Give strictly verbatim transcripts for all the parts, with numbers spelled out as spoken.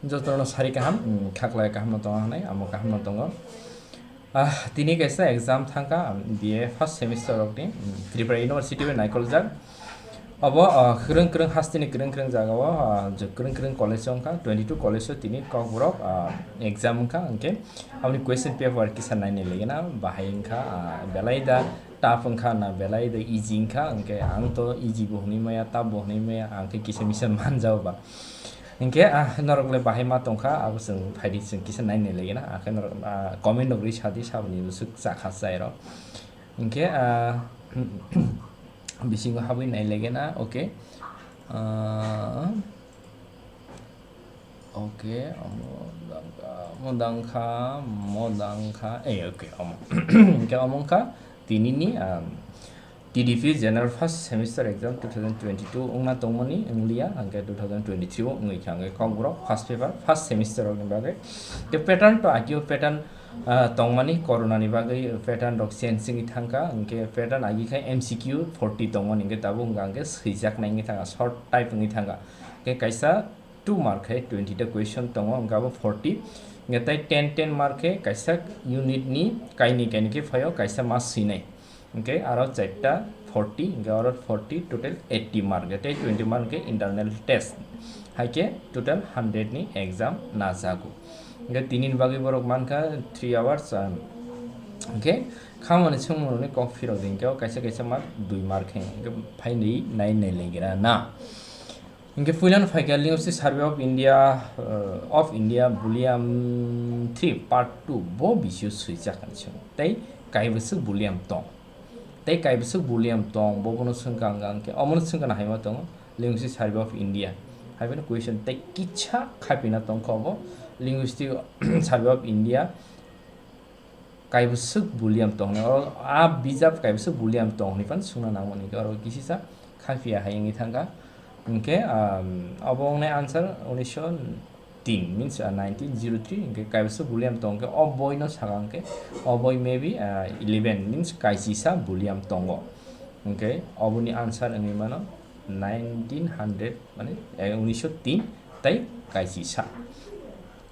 Jotono sari kaham, mm, khaklai kaham no tongo hinwi, amo kaham no tongo. Ah, tini kaisa exam thangkha, um, B A first semester rokni, um, Tripura University bai naikoljak. Obo, ah, kwrwng kwrwng hasteni kwrwng kwrwng jagao, ah, je kwrwng kwrwng college wngkha, twenty two college o tini kokborok, ah, exam wngkha, hwnkhe aboni question paper kisa nainai legena bahai wngkha, ah, belai da tough wngkha na belai da easy wngkha, hwnkhe ang to easy bo hwnwi maya, tough bo hwnwi maya, ang khe kisa misa manjao ba. Hinkhe, ah, norok le bahai ma tongkha, abo chwng phaidi chwng kisa nainai legena, akhe norok, ah, comment rok ri sadi, saboni bwswk chakha chairok. Hinkhe, ah, bisingo habwi nai legena, okay. Ah, okay, omo dangkha, omo dangkha, omo dangkha, eh, okay, omo. Hinkhe omo wngkha tinini, ah, T D P General First Semester Exam two thousand twenty-two wngna tongmani wngliya, hwnkhe two thousand twenty-three o wngwi kha, hwnkhe kokborok first paper, first semester rokni bagwi. Tei pattern to agio pattern, ah, tongmani, corona ni bagwi pattern rok change wngwi thangkha, hwnkhe pattern agi khe M C Q forty tongmani, hwnkhe tabuk wngkha hwnkhe swijaknai wngwi thangkha, short type wngwi thangkha. Hwnkhe kaisa two mark khe twenty ta question tongo, hwnkhe abo forty. Hwnkhe tei ten ten mark khe kaisa unit ni kainwi kainwi khe phaio, kaisa ma swinai. Hwnkhe aro charta forty, hwnkhe aro forty, total eighty mark, tei twenty mark hwnkhe internal test. Hai khe total hundred ni exam najago. Hwnkhe tini ni bagwi borok mankha three hours, um, hwnkhe khamani swngmung rokni kok phirok di, hwnkhe o kaisa kaisa mark dui mark khe hwnkhe phainwi nai nai legra na. Hwnkhe puilano phaikha Linguistic Survey of India, uh, of India Volume three Part two bo bisio swijak hinwi swngo. Tei kaibwswk volume tong? Tei kaibwswk volume tong? Bo bono swngkha ang, ang khe omono swngkha na haima tongo Linguistic Survey of India. Haibano question tei kisa khapina tongkha obo Linguistic Survey of India. Kaibwswk volume tong hwnwi, oro a bijap kaibwswk volume tong hwnwi phano swngna nangmani, hwnkhe oro kisisa khaphiya hai wngwi thangkha. Hwnkhe, um, obo wngnai answer unisho tin, means, uh, nineteen zero three, hwnkhe kaibwswk volume tong khe o boino saka hwnkhe o boi maybe, uh, eleven, means kaisisa volume tongo. Hwnkhe oboni answer wngwi mano nineteen hundred, mane, eh, unisho tin tei kaisisa.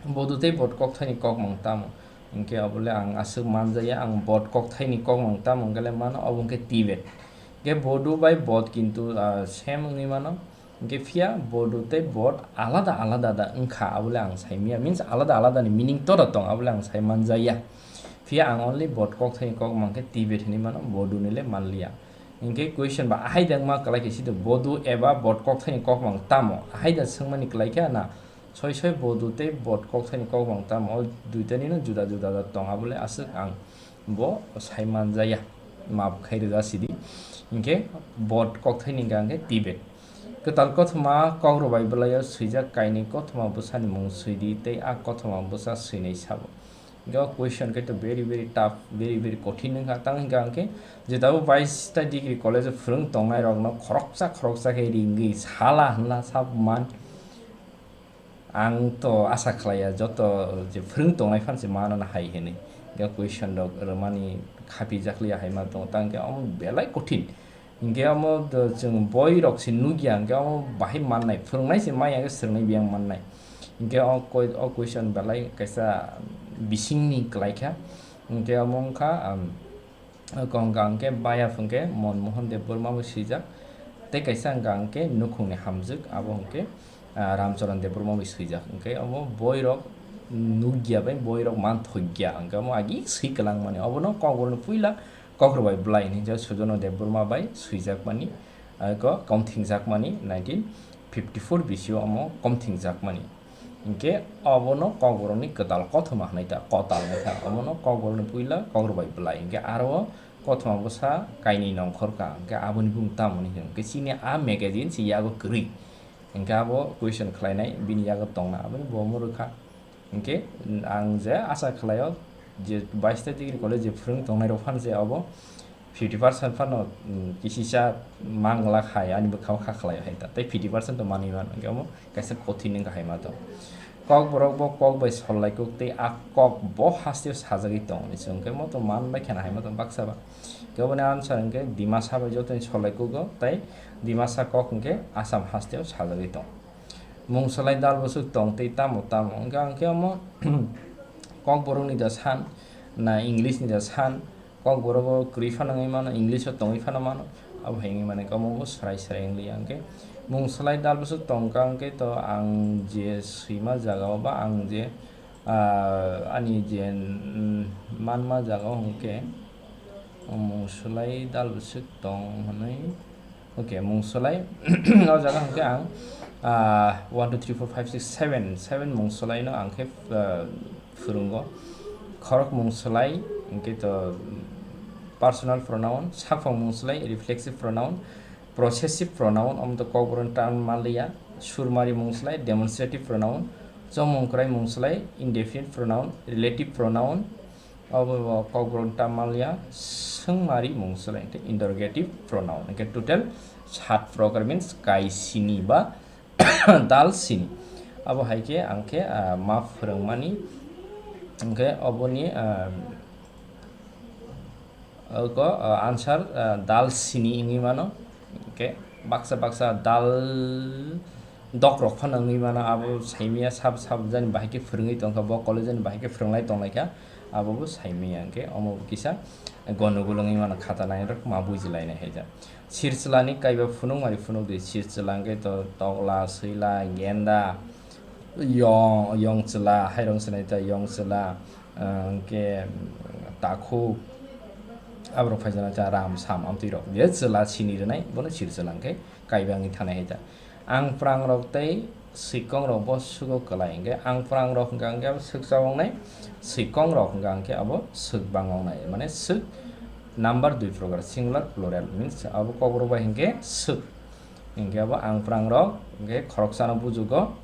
Bodo tei Bod kokthaini kokmang tamo? Hwnkhe obole ang aswk manjaya, ang Bod kokthaini kokmang tamo hwnkhe le mano, obo hwnkhe Tibet. Hwnkhe Bodo bai Bod kintu, ah, same wngwi mano. Hwnkhe phiya Bodo tei Bod alada alada da wngkha, abole ang saimanya. Means alada alada ni meaning tora tong, abole ang sai manjaya. Phiya ang only Bod kokthaini kokmang khe Tibet hinwi mano, Bodo ni le manliya. Hwnkhe question ba ahai da wngma kwlai khe sidi Bodo eba Bod kokthaini kokmang tamo? Ahai da swngmani kwlai khe na? Soi soi Bodo tei Bod kokthaini kokmang tamo, o duitani no juda juda da tong, abole aswk ang bo sai manjaya, map khai rwja sidi. Hwnkhe Bod kokthaini hwnkha hwnkhe Tibet. Kwtal kothoma kokrwbai bwlaio swijak kainwi kothoma bwsani mung swidi tei a kothoma bwsa swinai sabo. Hwnkhe o question khe to very very tough, very very kothin wngkha. Tamo hwnkha hwnkhe jeta bo bais ta degree college o phwrwng tongnai rokno khoroksa khoroksa khe ringwi sala hwnla sabo man. Ang to asa khlaiya joto je phwrwng tongnai phan se mano na hai hinwi. Hwnkhe question rok rwmani khapijak liya hai ma tongo, tang khe omo belai kothin. Hwnkhe omo do chwng boi rok se nukya, hwnkhe omo bahai mannai, phwrwngnai se manya khe swrwngnai biyang mannai. Hwnkhe o koi-, o question belai kaisa bisingni kwlai kha. Hwnkhe omo wngkha, um, Kok hwnka hwnkhe bayap hwnkhe Monmohan Debbarma bai swijak, tei kaisa hwnka hwnkhe nukhungni hamjwk, abo hwnkhe, ah, Ramcharan Debbarma bai swijak. Hwnkhe omo boirok nukya bai boirok manthokya, hwnkhe omo agi swi kwlangmani. Obono kokborokni puila kokrwbai bwlai hinwi Sujono Debbarma bai swijakmani, ah, ko komthingjakmani nineteen fifty four bisio omo komthingjakmani. Hwnkhe obono kokborokni kwtal kothoma hwnwi ta, kotal wngkha. Obono kokborokni puila kokrwbai bwlai. Hwnkhe aro o kothoma bwsa kainwi nongkhor kha. Hwnkhe aboni bumung tamo hwnwi hwnkhe chini a magazine se yago kwrwi. Hwnkhe abo question khlainai bini yago tongna. Aboni bo omo rwkha. Hwnkhe ang je asa khlaio je bais ta degree college je phwrwng tongnai rok phan je obo fifty percent phano, mm, kisisa mangla khai ani bwkhao kha khlai hai ta. Tei fifty percent to manwi mano. Hwnkhe omo kaisa kothin wngkha hai ma to. Kokborok bo kok bai sollai kuk tei a kok bo hasteo sajagwi tong hinwi se hwnkhe mo to man bai kheno hai ma to baksa ba. Hwnkhe oboni answer hwnkhe Dimasa bai jotoni sollai kugo tei Dimasa kok hwnkhe Assam hasteo sajagwi tong. Mungsolai dal bwswk tong tei tamo tamo hwnkhe ang khe omo Kokborokni da san, na English ni da san, Kokborok o kwrwi phano wngwi mano, English o tongwi phano mano, abo hai wngwi mano, omo bo swrai swrai wngli ya hwnkhe. Mungsolai dal bwswk tong kha hwnkhe to ang je swima jaga o ba ang je, ah, ani je, mm, manma jaga o hwnkhe, mungsolai dal bwswk tong hwnwi. Okay, mungsolai. O jaga hwnkhe ang, ah, one, two, three, four, five, six, seven, seven mungsolai no ang khe, ah, phwrwngo. Khorok mungsolai, hwnkhe to personal pronoun, saphang mungsolai, reflexive pronoun, possessive pronoun, omo to Kokborok ni term manliya, surmari mungsolai, demonstrative pronoun, chomung kwrai mungsolai, indefinite pronoun, relative pronoun, Abo bo Kokborok ta manliya, swngmari mungsolai, hwnkhe interrogative pronoun. Hwnkhe total sat prokar means kaisini ba dal sini. Abo hai khe ang khe, ah, ma phwrwngmani, hwnkhe oboni, ah, oko, ah, answer, ah, dal sini wngwi mano. Hwnkhe baksa baksa dal dokrok phano wngwi mano, abo saimanya sab sab jani bahai khe phwrwngwi tongkha, bo college jani bahai khe phwrwnglai tonglaikha, abo bo saimanya hwnkhe omo bo kisa gonogol wngwi mano, khata nairok ma bujilainai hai jak. Sirchwlani kaiba phunukmari phunukdi, sirchwla hwnkhe to tokla, swila, genda, yong, yong chwla, hairok wngsanai ta yong chwla, ah, hwnkhe takhuk, aborok phaijana ta ram sam amtwirok, je chwla sini rwnai bono sirchwla hwnkhe kaiba wngwi thanai hai ta. Ang prangrok tei swikongrok bo sugo kwlai hwnkhe, ang prangrok hwnkha hwnkhe abo swkcha wngnai, swikongrok hwnkha hwnkhe abo swkbang wngnai, mane swk number dui prokar, singular, plural, means abo Kokborok bai hwnkhe swk. Hwnkhe abo ang prangrok hwnkhe khoroksano bujugo,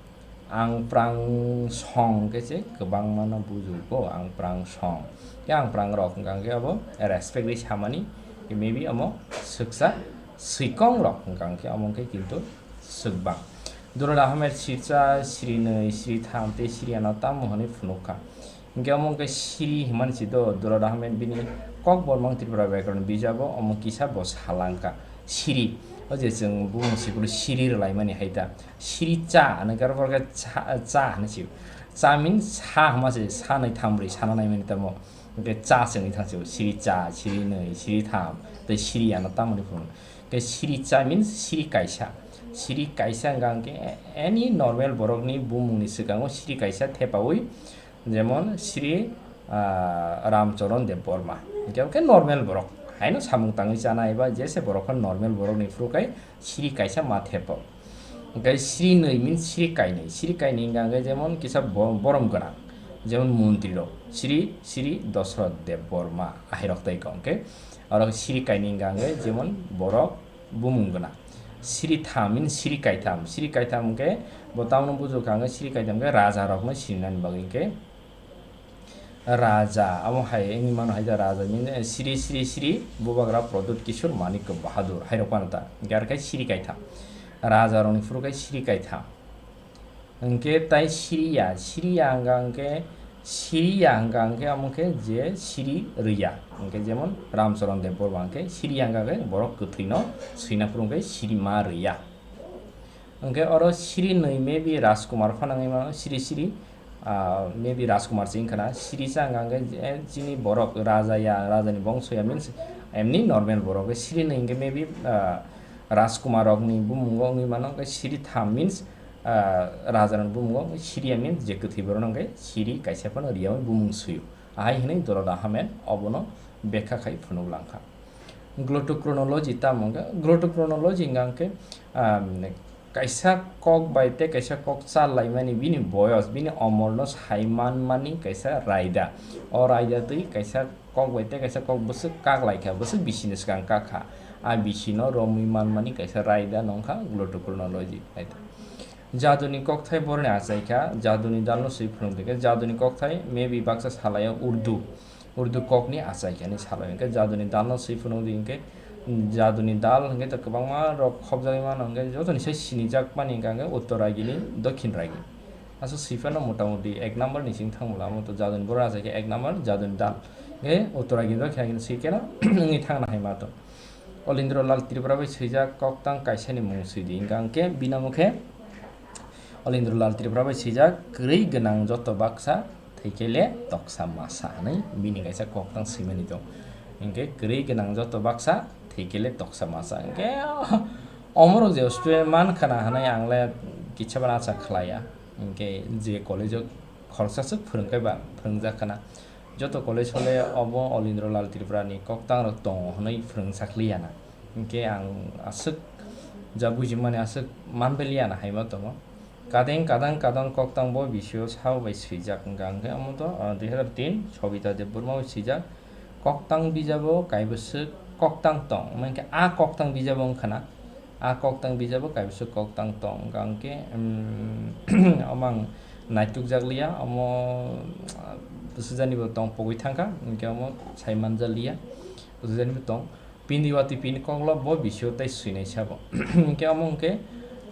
ang prang song hwnkhe se kwbangmano bujugo, ang prang song. Khe ang prangrok hwnkha hwnkhe abo respect ri samani, maybe omo swkcha, swikongrok hwnkha hwnkhe omo hwnkhe kintu swkbang. Durada hamer sircha, sirinwi, siritham tei siriyano tamo hwnwi phunukha. Hwnkhe omo hwnkhe siri hwnmani si do, Durada hamer bini Kokbormang Tripura Byakaron bijabo omo kisa bo salangkha. Siri, o je chwng bumung sikulu siri rwlaimani hai ta. Siri cha hwnwi khe abo khe cha, cha hwnwi si. Cha means sa hwnma se, sa nai tham brwi sana naimani tamo. Hwnkhe cha se wngwi thang si, siri cha, siri nwi, siri tham, tei siri ano tamoni phunukgo. Hwnkhe siri cha means siri kaisa. Siri kaisa hwnkha hwnkhe any normal borokni bumungni swkango siri kaisa thepaui, jemon siri, ah, Ramcharan Debbarma. Hwnkhe, hwnkhe normal borok. Haino samung tangwi chana eba jese borok phano normal borokni phuru khai siri kaisa ma thepo. Hwnkhe siri nwi means siri kainwi. Siri kainwi hwnkha hwnkhe jemon kisa bo-, borom gwnang, jemon montri rok. Siri, siri Dosroth Debbarma, ahai rok tei kok hwnkhe. Oro siri kainwi hwnkha hwnkhe jemon borok bumung gwnang. Siri tham means siri kaitham. Siri kaitham hwnkhe bo tamno bujukha hwnkhe siri kaitham hwnkhe raja rokno sirinani bagwi hwnkhe Raja, amo hai wngwi mano hai da raja, means, eh, Sri Sri Sri Bubagra Pradyut Kishore Manik Bahadur, hai rok mano ta, hwnkhe ar khe siri kaitham. Raja rokni phuru khe siri kaitham. Hwnkhe tai siriya, siriya hwnkha hwnkhe, siriya hwnkha hwnkhe amo khe je siri rwya. Hwnkhe jemon Ramcharan Debbarma hwnkhe siriya hwnkha khe borok kwthwino swina phuru hwnkhe siri ma rwya. Hwnkhe oro siri nwi maybe Rajkumar phano wngwi mano, siri siri, ah, maybe Rajkumar se wngkha na, siri cha hwnkha hwnkhe je chini borok raja ya, raja ni bongso ya means emni normal borok, siri nwi hwnkhe maybe, ah, Rajkumar rokni bumungo wngwi mano, hwnkhe siri tham means, ah, raja ni bumungo, siri ya means je kwthwi borok no hwnkhe siri kaisa phano riya bumung swio, ahai hwnwi Doroda Hamed obono bekha khai phunuk langkha. Glottochronology tamo hwnkhe? Glottochronology hwnkha hwnkhe, um, kaisa kok bai tei kaisa kok chalaimani bini boyos, bini omorno sai manmani kaisa raida. O raida twi kaisa kok bai tei kaisa kok bwswk kak lai kha, bwswk bisini swkang kak kha. A bisino romwi manmani kaisa raida no wngkha glottochronology. Jaduni kokthai boroni achai kha, jaduni dalno swi phunuk di khe, jaduni kokthai maybe baksa salai o Urdu, Urdu kokni achai khe hinwi salai. Hwnkhe jaduni dalno swi phunuk di hwnkhe, jaduni dal hwnkhe to kwbangma rok khopjagwi mano, hwnkhe jotoni sai sinijak mani hwnkha hwnkhe Uttor Ragi ni Dokhin Ragi. Aswk swi phano mota moti ek number ni simi thang bwla, amo to jaduni borok achai khe ek number, jaduni dal. Hwnkhe Uttor Ragi ni Dokhin Ragi ni swi khe no wngwi thangna hai ma to. Olindro Lal Tripura bai swijak koktang kaisani mung swi di, hwnkha hwnkhe bini omo khe Olindro Lal Tripura bai swijak, "Kwrwi gwnang joto baksa, thwikhe le toksa masa," hwnwi bini kaisa koktang swimani tong. Hinkhe, "Kwrwi gwnang joto baksa, thwikhe le toksa masa." Hinkhe, omorok je student man khana hwnwi ang le kisa bana acha khlaiya. Hinkhe, je college-o khoroksa swk phwrwngkhe ba phwrwngjak khana. Joto college hole obo Olindro Lal Tripura ni koktangrok tongo hwnwi phwrwngsa khliyana. Hinkhe ang aswk ja bujimani aswk manbaliya na haima tongo. Kadeng kadang kadang koktang bo bisio sao bai swijak wngkha. Hinkhe omo to, ah, dui hazar tin Sobita Debbarma bai swijak. Koktang bijabo kaibwswk koktang tong. Hinkhe a koktang bijabo wngkha na. A koktang bijabo kaibwswk koktang tong. Hinkhe, um, omo ang naitukjak liya. Omo, ah, bwswkjani bo tong pogwi thangkha. Hinkhe omo sai manja liya. Bwswkjani bo tong. Pindi watwi pindi koklo bo bisio tei swinai sabo. Hinkhe omo hinkhe,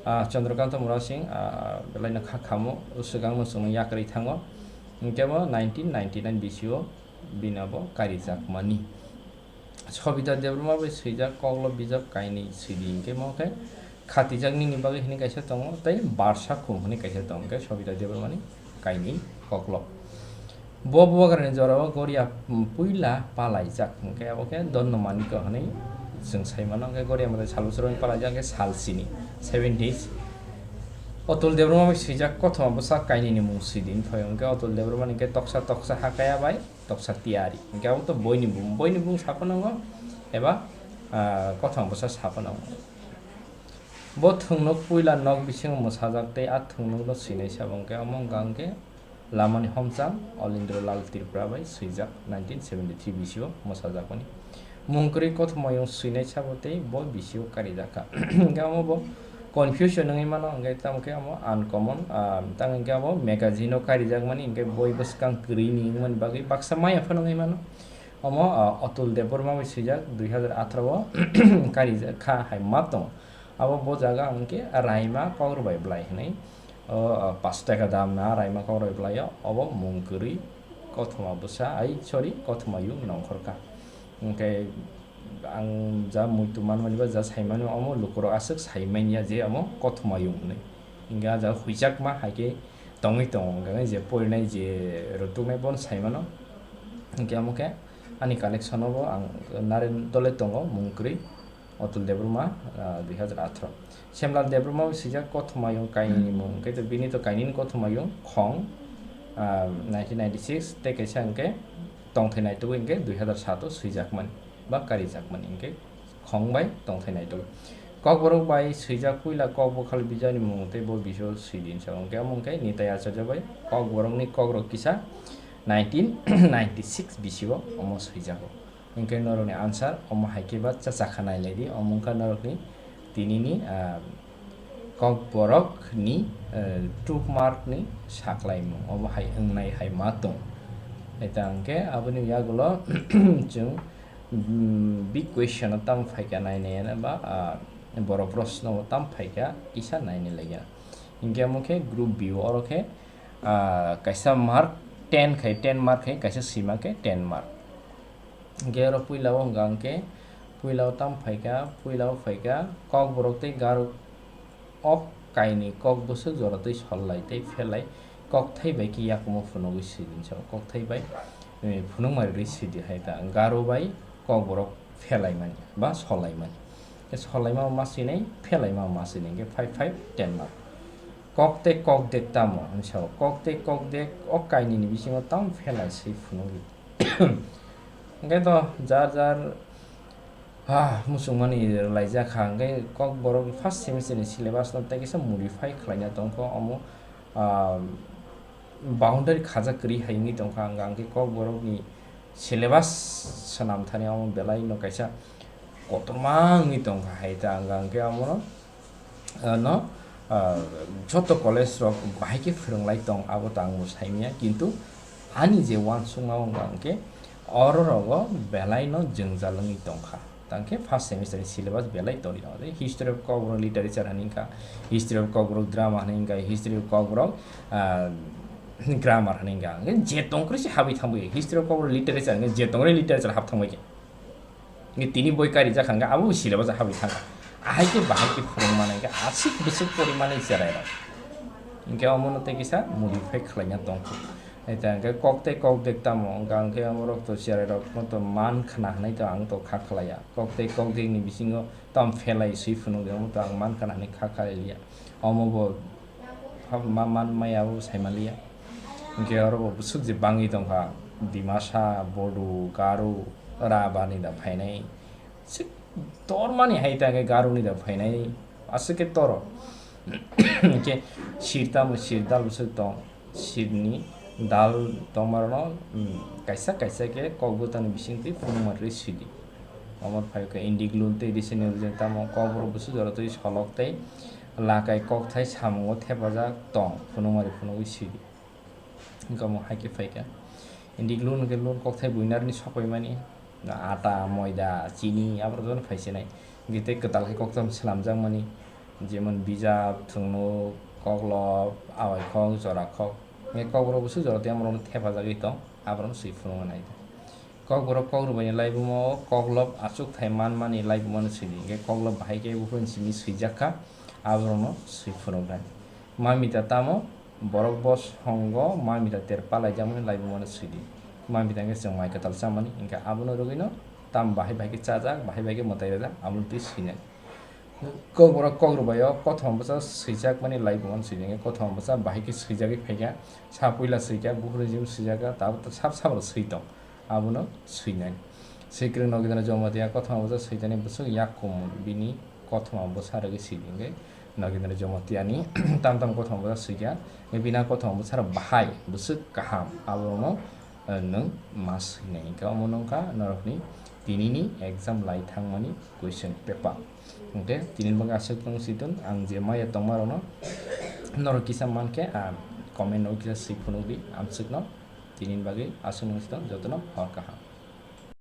ah, Chandrakanta Murasing, ah, belaino kha khamo, swkangno chwngno yakarwi thango. Hinkhe bo nineteen ninety-nine bisio bini abo karijakmani. Sobita Debbarma bai swijak koklo bijap kainwi swidi hinkhe mo khe khatijak nini bagwi hwnwi kaisa tongo, tei barsa khum hwnwi kaisa tongo, hinkhe Sobita Debbarmani kainwi koklo. Bo bubagrani jorao Goria, mm, puila palaijak, hinkhe abo khe Donno Manikya hwnwi chwng sai mano, hinkhe Goria mwtai sal bwswrwngni palaijak, hinkhe sal sini, seven days. Otul Debbarma bai swijak kothoma bwsa kainwini mung swidi phai, hinkhe Otul Debbarmani hinkhe toksa toksa hakaya bai toksa tiyari, hinkhe abo to boini bung, boini bung saphano wngo, eba, ah, kothoma bwsa saphano wngo. Bo thwngnok puila nok bisingo mwsajak tei a thwngnokno swinai sabo wngkhe omo wngkha hinkhe Lamani Homchang, Olindro Lal Tripura bai swijak nineteen seventy-three bisio mwsajakmani. Mung kwrwi kothomayung swinai sabo tei bo bisio karijakha. Hinkhe omo bo confusion wngwi mano, hinkhe tamo khe omo uncommon, ah, tamo hinkhe omo magazine-o karijakmani, hinkhe boi bwskang kwrwini wngmani bagwi baksa maya phano wngwi mano. Omo, ah, Atul Debbarma bai swijak dui hazar atharo o karijakha hai ma tongo. Abo bo jaga hinkhe Raima Kokrobai Blai hinwi, o, ah, pash taka dam na Raima Kokrobai Blai o, obo mung kwrwi kothoma bwsa, ai, sorry, kothoma yung nongkhorkha. Hinkhe ang ja muitu manmani ba ja saimani omo lukurok aswk saimanya je omo kothoma yung hinwi. Hinkhe ah jaga huijakma hai khe tongwi tongo, hinkhe je porinai je rwtuknai bono saimano. Hinkhe omo khe ani collection o bo ang naren dole tongo mung kwrwi. Atul Debbarma, ah, dui hazar atharo. Semlal Debbarma bo swijak kothoma yung kainwini mung, hinkhe to bini to kainwini kothoma yung Khong, ah, nineteen ninety-six, tei kaisa hinkhe Tongthai Naitugwi hinkhe dui hazar saat o swijakmani ba karijakmani hinkhe Khong bai Tongthai Naitugwi. Kokborok bai swijak puila Kokbokhal bijani mung tei bo bisio swidin sa hinkhe omo hinkhe Nitai Acharya bai Kokborokni Kokrok kisa nineteen ninety-six bisio omo swijago. Hinkhe norokni answer omo hai khe ba cha chakha nai lai di, omo wngkha norokni tinini, ah, Kokborokni, eh, two mark ni saklaimung omo hai wngnai hai ma tong. Hai ta hwnkhe aboni yagulo chwng, mm, big question o tamo phaikha nainai ba, ah, boro proshno o tamo phaikha kisa nainai lai ya. Hinkhe omo khe group B o oro khe, ah, kaisa mark ten khai, ten mark khai kaisa sima khe ten mark. Hinkhe oro puila o hwnka hinkhe, puila o tamo phaikha, puila o phaikha, Kokborok tei Garo o kainwi kok bwswk jora twi sol lai tei phelai, kokthai bai khe yakumo phunugwi swidin sa, kokthai bai, eh, phunukma rwgwi swidi hai ta, Garo bai Kokborok phelaimani ba solaimani. Khe solaima ma swinai, phelaima ma swinai, hinkhe five five ten mark. Kok tei kok dek tamo hinwi sao, kok tei kok dek o kainwini bisingo tamo phelai swi phunukdi. Hinkhe to jar jar, ha, muchungmani rwlaijak kha, hinkhe Kokborok first semester ni syllabus no tei kisa modify khlaina tongkho, omo, ah, boundary khajak kwrwi hai wngwi tongkha, hwnka hinkhe Kokborokni syllabus swnam thani omo belai no kaisa kotorma wngwi tongkha hai ta, hwnka hinkhe omono, ah, no, ah, joto college rok bahai khe phwrwnglai tong, abo to ang bo saimanya, kintu ani je uansukma wngkha hinkhe oro rogo belai no jwngjal wngwi tongkha. Tangkhe first semester ni syllabus belai tongwi tongo. Tei history of Kokborok literature hinwi wngkha, history of Kokborok drama hinwi wngkha, history of Kokborok, ah, grammar hinwi wngkha. Hinkhe je tongkwrwi se habwi thangwi, history of Kokborok literature hinkhe je tongkwrwi literature hap thangwi khe. Hinkhe tini boi karijak kha hinkhe abo syllabus habwi thangkha. Ahai khe bahai khe phwrwng manai hinkhe aswk bwswk pori manai cherai rok. Hwnkhe omono tei kisa modify khlaina tongkha. Haita hwnkhe kok tei kok dek tamo wngkha, hwnkhe omorok to cherai rokno to man khna hwnwi to ang to kha khlaiya. Kok tei kok dekni bisingo tamo phelai swi phunukya, omo to ang man khna hwnwi kha khlaiya. Omo bo ha-, ma-, man maya bo sai manliya. Hwnkhe oro bo bwswk je bangwi tongkha, Dimasa, Bodo, Garo, Rabani da phainai. Sik tormani hai ta khe Garoni da phainai, aswk khe toro. Hwnkhe sir tamo sir dal bwswk tong, sirni dal tongmarokno, um, kaisa kaisa khe kokbwtangni bisingtwi phunukma rwui swidi. Omo phai khe Indik lun tei Risini Rujak tamo kokborok bwswk jora twi solok tei lakai kokthai samungo thepajak tong, phunukmari phunugwi swidi. Hwnkhe omo hai khe phai kha. Indik lun hwnkhe lun kokthai buinarni sokoimani, ata, moida, chini, aborok jotono phai sinai. Hwnkhe tei kwtal khe koktham swlamjakmani, jemon bijap, thwngnuk, koklop, awaikhok, jorakhok. Hwnkhe kokborok bwswk jora tei amorokno thepajagwi tong, aborokno swi phunukna nai. Kokborok kokrwbaini laibumo koklop achukthai manmani laibumano swidi, hwnkhe koklop bahai khe buphuruni simi swijak kha, aborokno swi phunuknai. Mamita tamo borok bosongo mamita ter palaijakmani laibumano swidi. Mamita hwnkhe chwng mai kwtal chamani, hwnkhe abono rwgwino tamo bahai bahai khe chajak, bahai bahai khe mwtai rwjak, abono twi swinai. Kokborok kokrwbaio kothoma bwsa swijakmani laibumano swidi, hwnkhe kothoma bwsa bahai khe swijagwi phaikha, sa puila swikha, buphuruni simi swijakha, tabuk sab sabrok swi tong. Abono swinai. Swikwrwng Nogindra Jamatia kothoma bwsa switani bwswk yak kumun, bini kothoma bwsa rwgwi sidi hwnkhe Nogindra Jamatiani tam tam kothoma bwsa swikha, hwnkhe bini kothoma bwsarok bahai bwswk kaham, aborokno, eh, nwng ma swinai. Hwnkhe omo wngkha norokni tinini exam lai thangmani question paper. Hwnkhe tini bagwi aswk tong switun, ang je maya tongmarokno norok kisa mankhe, ah, comment o kisa swi phunukdi amswkno. Tini bagwi aswk nung switun, jotono hor kaham.